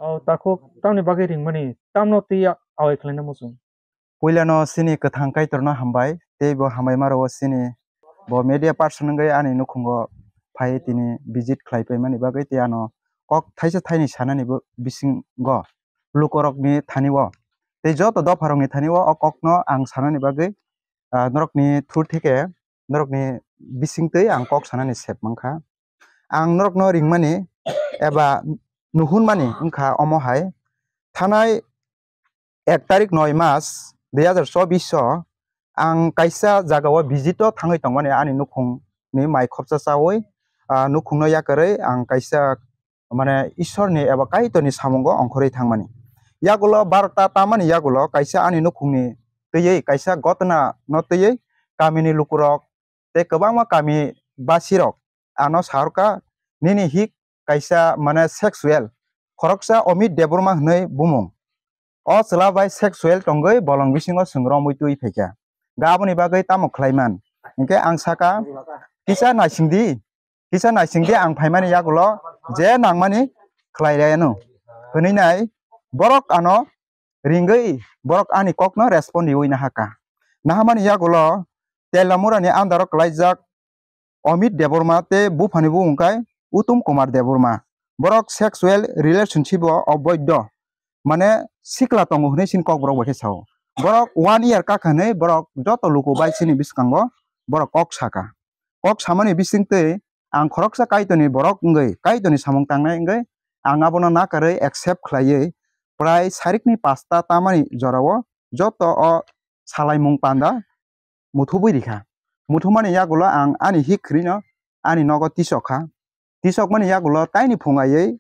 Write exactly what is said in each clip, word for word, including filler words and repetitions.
O takhuk tamni bagwi ringmani, tamno twi awai khlaina muchung? Puilano chini kwthang Kaitorno hambai, tei bo hambai maro chini bo media person wngwi ani nukhungo phai tini visit khlai paimani bagwi tei ano kok thaisa thaini sanani bo bisingo lukorokni thani o tei joto dopharokni thani o, o kokno ang sanani bagwi, ah, norokni through theke norokni bisingtwi ang kok sanani sep mankha. Ang norokno ringmani eba nuhunmani wngkha omo hai, thanai ek tarik noi mas dui hazar chobbish o ang kaisa jagao visit o thangwi tongmani ani nukhungni mai khopsa chawi, ah, nukhungno yakarwi ang kaisa mane Ishwarni eba Kaitorni samungo ongkhorwi thangmani. Yagulo barota tamani yagulo kaisa ani nukhungni twiwi kaisa gotna no twiwi kamini lukurok tei kwbangma kami basirok ano saharkha, nini hik kaisa mane sexual khoroksa Amit Debbarma hwnwi bumung. O chwla bai sexual tongwi bolong bisingo chwng romwi twi phaikha. Ga aboni bagwi tamo khlaiman? Hinkhe ang sakha, kisa naisingdi, kisa naisingdi ang phaimani yagulo je nangmani khlai rwno hwnwi nai borok ano ringwi borok ani kokno respond riwi nahakha. Nahamani yagulo Telamurani andaro kwlaijak Amit Debbarma tei buphani bumung khe Uttam Kumar Debbarma. Borok sexual relationship o oboidho, mane sikla tongo hwnwi chini kokborok bai khe sao. Borok one year kakha hwnwi borok joto luku bai chini bwskango borok kok sakha. Kok samani bisingtwi ang khoroksa Kaitorni borok wngwi, Kaitorni samung tangnai wngwi ang abono nakarwi accept khlaiwi prai sarikni pasta tamani jorao joto o salaimung panda muthubwi rikha. Muthumani yagulo ang ani hik khwrwino ani nogo tisok kha. Tisokmani yagulo taini phungawi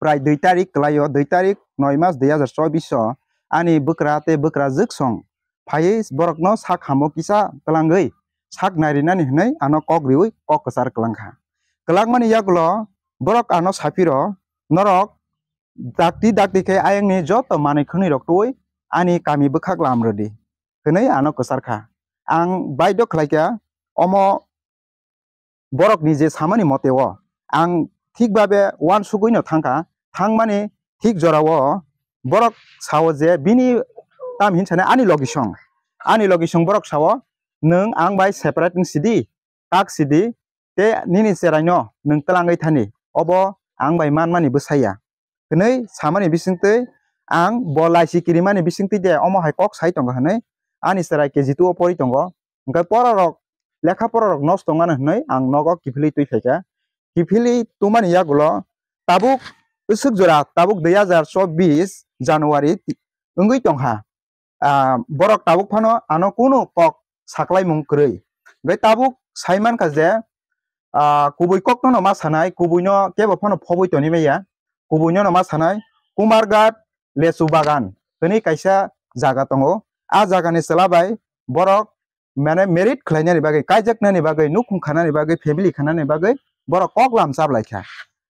prai dui tarik kwlaio, dui tarik noi mas dui hazar chobbish o ani bwkra tei bwkrajwk song phaiwi borokno sak hamo kisa twlangwi sak nairinani hwnwi ano kok riwi kok kwchar kwlangkha. Kwlangmani yagulo borok ano saphiro, "Norok dakti dakti khe ayangni joto manwi khwnwi rok twi ani kami bwkhak lam rwdi," hwnwi ano kwcharkha. Ang baidho khlaikha omo borokni je samani mote o ang thik babe uansugwi no thangkha, thangmani thik jorao borok sao je bini tam hin sani ani logisong, ani logisong borok sao, "Nwng ang bai separate wng sidi, kak sidi, tei nini cheraino nwng twlangwi thani, obo ang bai manmani bwsaya," hwnwi samani bisingtwi ang bo laisi kirimani bisingtwi de omo hai kok sai tongo hwnwi ani cherai K G two o pori tongo. Hwnkhe porarok, lekha porarok nosto wngmano hwnwi ang nogo kiphilwi twi phaikha. Kiphilwi twmani yagulo tabuk bwswk jora tabuk dui hazar chobbish January wngwi tongkha. Ah, borok tabuk phano ano kunu kok saklaimung kwrwi. Hwnkhe tabuk sai mankha je, ah, kubui kokno no ma sanai, kubuino kebo phano phobwi toni maya, kubuino no ma sanai, Kumarghat Lechu Bagan hwnwi kaisa jaga tongo. A jagani chwla bai borok mane married khlainani bagwi, kaijaknani bagwi, nukhung khanani bagwi, family khanani bagwi borok kok lam chaplaikha.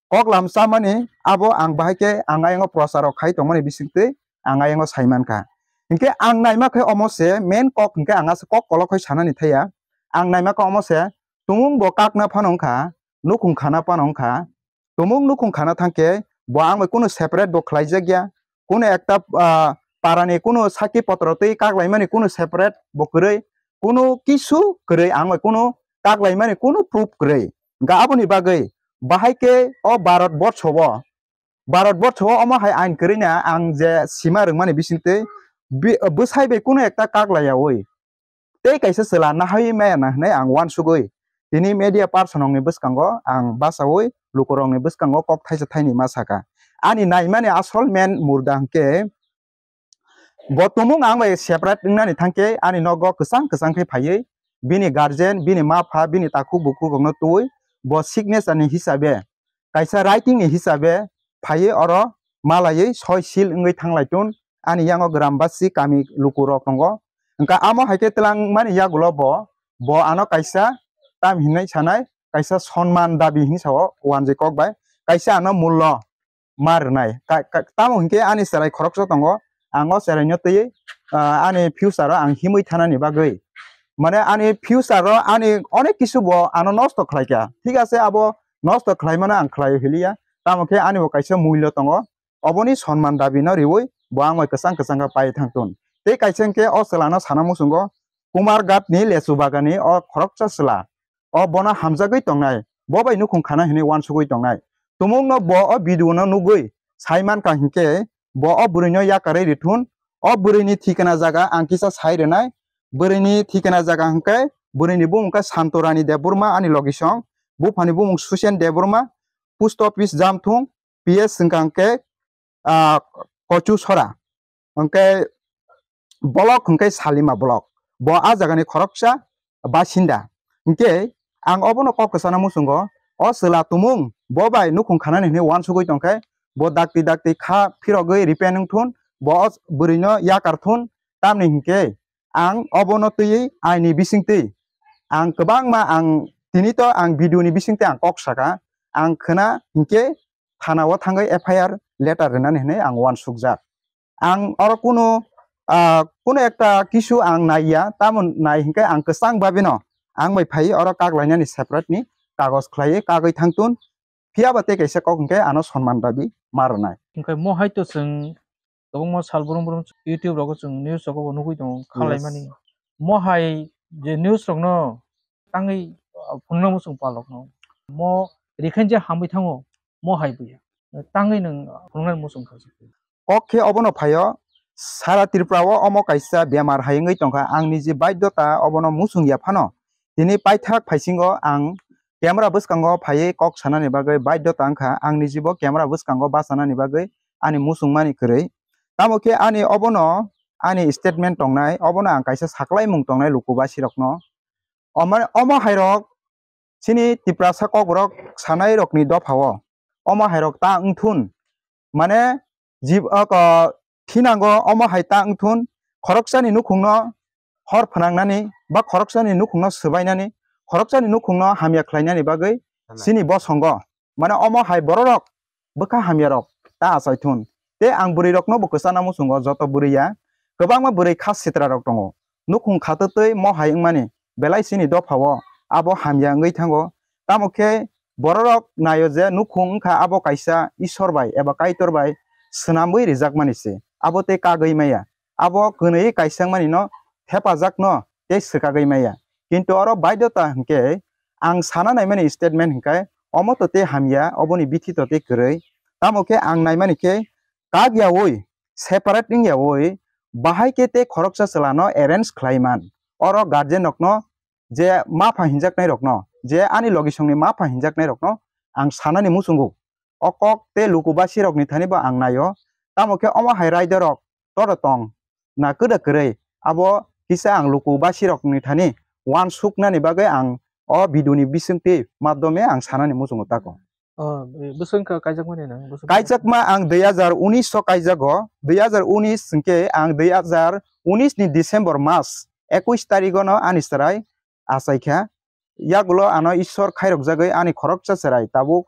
Kok lam chamani abo ang bahai khe ang ayang o prochar rok khai tongmani bisingtwi ang ayang o sai mankha. Hinkhe ang naima khe omo se main kok hinkhe ang asa kok kolok khai sanani thaya. Ang naima khe omo se tumung bo kakna phano wngkha, nukhung khana phano wngkha. Tumung nukhung khana thangkhe bo ang bai kunu separate bo khlaijak ya. Kunu ekta, ah, parani kunu saki potro twi kaklaimani kunu separate bo kwrwi, kunu kisu kwrwi ang bai kunu kaklaimani kunu proof kwrwi. Ga aboni bagwi bahai khe o Bharat borsho o, Bharat borsho o omo hai ain kwrwi na ang je sima rwngmani bisingtwi bi-, bwsai bai kunu ekta kaklaiyaui tei kaisa chwla nahai maya na hwnwi ang uansugwi tini media person rokni bwskango ang bachaui lukurokni bwskango kok thaisa thaini ma sakha. Ani naimani asol main murda hwnkhe bo tumung ang bai separate wngnani thangkhe ani nogo kwchang kwchang khe phaiwi bini guardian, bini ma pha, bini takhuk bukhuk rokno twiwi bo signature ni hisabe kaisa writing ni hisabe phaiwi oro malaiwi soi seal wngwi thanglai tun. Ani yango grambasi kami luku rok tongo. Hwnkha amo hai khe twlang mani yagulo bo, bo ano kaisa tam hinwi sanai, kaisa sonman dabi hinwi sao wanjwi kok bai, kaisa ano mullo ma rwnai. Ka-, ka-, tamo hinkhe ani cherai khoroksa tongo, ang o cherai no twiwi, ah, ani future o ang himwi thanani bagwi. Mane ani future o ani onek kisu bo ano nosto khlai kha. Thik ase, abo nosto khlai mano ang khlai o hiliya. Tamo khe ani bo kaisa mullo tongo. oboni sonman dabi no riwi bo ang bai kwchang kwchang khe pai thang tun. Tei kaisa hwnkhe o chwla no sana muchungo Kumarghat ni lechu bagan ni o khoroksa chwla, o bono hamjagwi tongnai, bo bai nukhung khana hinwi uansugwi tongnai. Tumung no bo o video no nugwi sai mankha hinkhe bo o bwrwi no yakarwi rithun. O bwrwi ni thikana jaga ang kisa sai rwnai. Bwrwi ni thikana jaga hwnkhe bwrwi ni bumung khe Santorani Debbarma ani logisong, buphani bumung Susen Debbarma, post office Jamthung, P S hwnkha hwnkhe, ah, Kochu Sora. Hwnkhe block hwnkhe Salima block. Bo a jagani khoroksa basinda. Hwnkhe ang obono kok kwchana muchungo, o chwla tumung bo bai nukhung khanani hinwi uansugwi tongkhe, bo dakti dakti kha phirogwi ripen wngthun, bo o bwrwino yakar thun, tamni hinkhe ang obono twiwi aini bisingtwi ang kwbangma ang tini to ang video ni bisingtwi ang kok saka, ang khwna hinkhe thana o thangwi F I R letter rwnani hinwi ang uansukjak. Ang oro kunu, ah, kunu ekta kisu ang naiya, tamo nai hinkhe ang kwchang babino ang bai phai oro kak lainani separate ni kagoj khlaiwi kagwi thangtun. Phiya ba tei kaisa kok hinkhe ano sonman dabi ma rwnai. Hinkhe mo hai to chwng kwbangma sal brum brum YouTube rogo chwng news rogo bo nugwi tongo, kha Yes. laimani. Mo hai je news rokno tangwi, ah, phunukna muchung palokno. Mo rikhainje hamwi thango, mo hai buya. Tangwi nwng phunuknani muchung kha. Kok khe obono phaio, sara Tripura o omo kaisa bemar hai wngwi tongkha. Ang niji baidyota obono muchung ya phano. Tini paithak phaisingo ang camera bwskango phaiwi kok sanani bagwi baidyota wngkha. Ang nijibo camera bwskango bachanani bagwi ani muchungmani kwrwi. Tamo khe ani obono ani statement tongnai, obono ang kaisa saklaimung tongnai lukubasirokno. Omo, omo hairok chini Tiprasa kokborok sanairokni dophao omo hairok ta wngthun, mane jib-, oko, thinango omo hai ta wngthun, khoroksani nukhungno hor phnangnani ba khoroksani nukhungno swbainani, khoroksani nukhungno hamya khlainani bagwi Hanai. chini bosongo. Mane omo hai bororok bwkha hamyarok ta achaithun. Tei ang bwrwirokno bo kwchana muchungo, joto bwrwi ya, kwbangma bwrwi kha sitrarok tongo. Nukhung khatwtwi mo hai wngmani belai chini dophao abo hamya wngwi thango. Tamo khe bororok naio je nukhung wngkha abo kaisa Ishwar bai eba Kaitor bai swnamwi rijakmani se. Abo tei kagwi maya. Abo kwnwi kaisa wngmani no thepajakno tei swkagwi maya. Kintu oro baidyota hwnkhe ang sana naimani statement hwnkhe omo to tei hamya, oboni bithi to tei kwrwi. Tamo khe ang naimani khe kak yaui, separate wng yaui, bahai khe tei khoroksa chwlano arrange khlai man. Oro guardian rokno, je mapha hinjaknai rokno, je ani logisongni mapha hinjaknai rokno ang sanani muchungo. O kok tei lukubasi rokni thani bo ang naio. Tamo khe omo hai raida rok toro tong na kwda kwrwi, abo kisa ang lukubasi rokni thani uansuknani bagwi ang o video ni bisingtwi madhyome ang sanani muchungo tako. Oh, bwswk wngkha kaijakmani nang? Bwswk Kaijakma ang dui hazar unis o kaijago, dui hazar unis hwnkhe ang dui hazar unis ni December mas ekush tarigo no ani chwrai achaikha. Yagulo ano Ishwar khairokjagwi ani khoroksa chwrai tabuk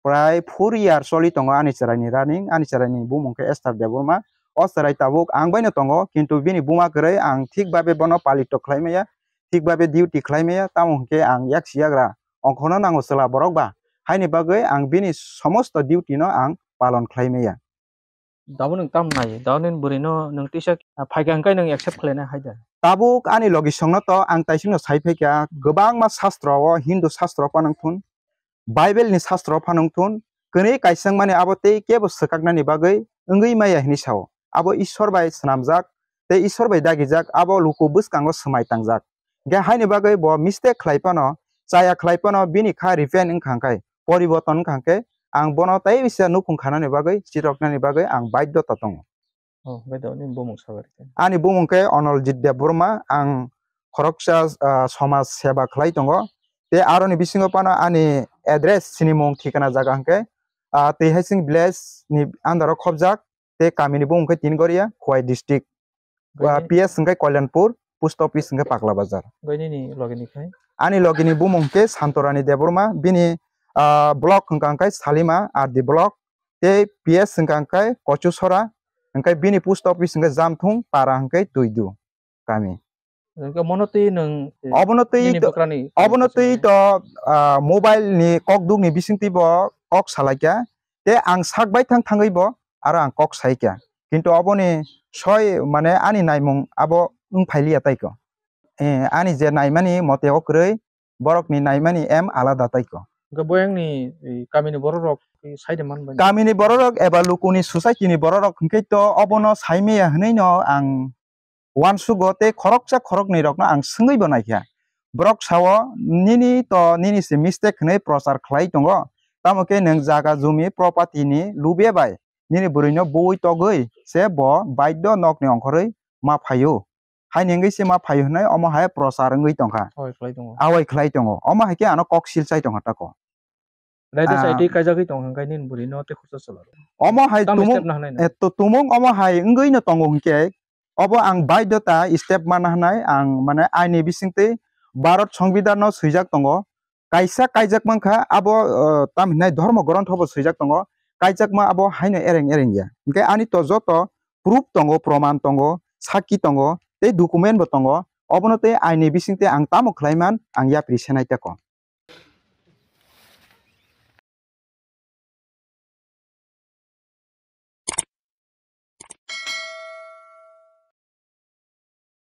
prai four year choli tongo ani chwraini running, ani chwraini bumung khe Esther Debbarma. O chwrai tabuk ang baino tongo, kintu bini buma kwrwi ang thik babe bono palito khlai maya, thik babe duty khlai maya, tamo hwnkhe ang yaksi yagra ongkhono nango chwla borok ba, haini bagwi ang bini somosto duty no ang palon khlai maya. Dabo nwng tam nai, dabo nini bwrwi no nwng tisa phaikha hwnkhe nwng accept khlainai hai da? Tabuk ani logisongno to ang taisingno sai phaikha, kwbangma sastro o, Hindu sastro phano wngthun, Bible ni sastro phano wngthun, kwnwi kaisa wngmani abo tei kebo swkaknani bagwi wngwi maya hinwi sao. Abo Ishwar bai swnamjak tei Ishwar bai dagijak, abo luku bwskango swmai tangjak. Hwnkhe haini bagwi bo mistake khlai phano, chaya khlai phano, bini kha repent wngkha hwnkhe, poriborton wngkha hwnkhe, ang bono tei bisa nukhung khanani bagwi, chiroknani bagwi ang baidhyota tongo. Oh, bai da, nini bumung sabai rikha. Ani bumung khe Onoljit Debbarma, ang khoroksa, ah, somaj seba khlai tongo. Tei aroni bisingo phano ani address, sinimung, thikana jaga hwnkhe, ah, Twihaising village ni under o khobjak, tei kamini bumung khe Tingoria, Khowai district. Bai Ah, ni- P S hwnkhe Kalyanpur, post office hwnkhe Pakla Bazar. Bai nini logini khai? Ani logini bumung hwnkhe Santorani Debbarma, bini, ah, block hwnkha hwnkhe Salima R D block, tei P S hwnkha hwnkhe Kochusora, hwnkhe bini post office hwnkhe Jamthung, para hwnkhe Tuidu kami. Hwnkhe mono twi nwng, eh, Obono twi nini to, bwkrani obono twi to, ah, mobile ni kokduk ni bisingtwi bo kok salaikha. Tei ang sak bai thang thangwi bo aro ang kok sai kha. Kintu oboni soi mane ani naimung abo wng phailiya taiko. Eh, ani je naimani mote o kwrwi, borokni naimani em alada taiko. Hwnkhe boyangni, eh, kamini bororok, eh, saide man bai. Kamini bororok eba lukuni society ni bororok hwnkhe to obono saimaya hwnwi no ang uansugo tei khoroksa khoroknwi rokno ang swngwi bo naikha. Borok sao, "Nini to nini se mistake hwnwi prochar khlai tongo. Tamo khe nwng jaga jumi property ni lubya bai nini bwrwino buwi togwi se bo baidyo nokni ongkhorwi ma phaio." Haini wngwi se ma phaio hwnwi omo hai prochar wngwi tongkha. Hoi khlai tongo. Awai khlai tongo. Omo hai khe ano kok sil chai tongkha tako. Naithe Ah. Saitwi kaijagwi tong hwnkhe nini bwrwino tei khoroksa chwla rw. Omo hai Tamo tumung, step no hwnwi no. Eh, to tumung omo hai wngwi no tongo hwnkhe, obo ang baidota step mana hwnai, ang mane aini bisingtwi Bharat Songbidan no swijak tongo. Kaisa kaijak mankha abo, eh, tam hinai dhormo grontho bo swijak tongo. Kaijakma abo haino ereng ereng ya. Hwnkhe ani to joto proof tongo, proman tongo, sakki tongo, tei document bo tongo. Obono tei aini bisingtwi ang tamo khlai man, ang yapri senai teko.